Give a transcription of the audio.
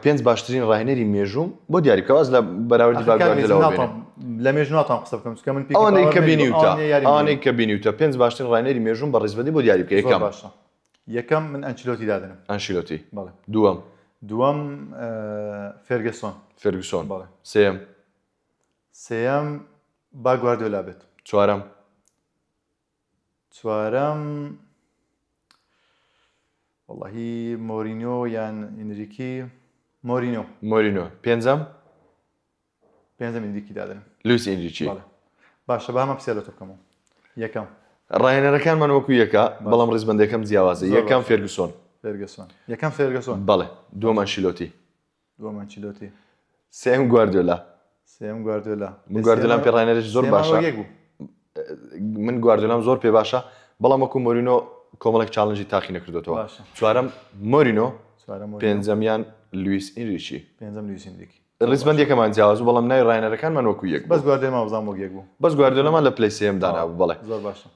پێنج باشترین ڕاهێنەری مێژووم بۆ دیاری بکە واز لە بەراوردی ئاخر کاک باگواردیۆلاوە مێژوو بێنێ. ناتوانم لە مێژوو ناتوانم قسە بکەم چونکە من پیکی ئەوانەی پاوەر کە نەبینیوە بینیوتە ئەوانەی یاریم ئەوانەی بینیوە کە بینیوتە پێنج باشترین ڕاهێنەری مێژووم بە ڕیزبەندی بۆ دیاری بکە زۆر یەکەم. باشە یەکەم من ئەنچلۆتی دادەنێم. ئەنشیلۆتی. بەڵێ. دووەم. دووەم فێرگەسۆن. فێرگسۆن. بەڵێ. سێیەم. سێیەم با گواردیۆلا بێت. چوارەم. چوارەم وەڵاهی مۆرینۆ یان ئینریکی مۆرینۆ. مۆرینۆ. پێنجەم. پێنجەم ئینریکی دادەنێم. لویس ئینریکی. بەڵێ. باشە با هەمان پرسیار لە تۆ بکەمەوە. یەکەم. ڕاهێنەرەکانمان وەکو یەکە بەڵام ڕیزبەندەکەم جیاوازە. یەکەم فێرگسۆن. فێرگسۆن. یەکەم فێرگسۆن. بەڵێ. دووەم ئەنشیلۆتی. دووەم ئەنچیلۆتی. سێیەم گواردیۆلا. سێیەم گواردیۆلا. من گواردیۆلام پێ ڕاهێنەرێکی زۆر باشە. من گواردیۆلام زۆر پێ باشە بەڵام وەکو مۆرینۆ کۆمەڵێک challenge ی تاقی نەکردوێتەوە. چوارەم مۆرینۆ، پێنجەمیان لویس ئینریکی. پێنجەم لویس ئینریکی. ڕیزبەندیەکەمان جیاواز بوو بەڵام ناوی ڕاهێنەرەکانمان وەکو یەک بەس گواردیۆلامان وەزانم وەک یەک بوو. بەس گواردیۆلامان لە پلەی سێیەم دانابوو بەڵێ. زۆر باشە.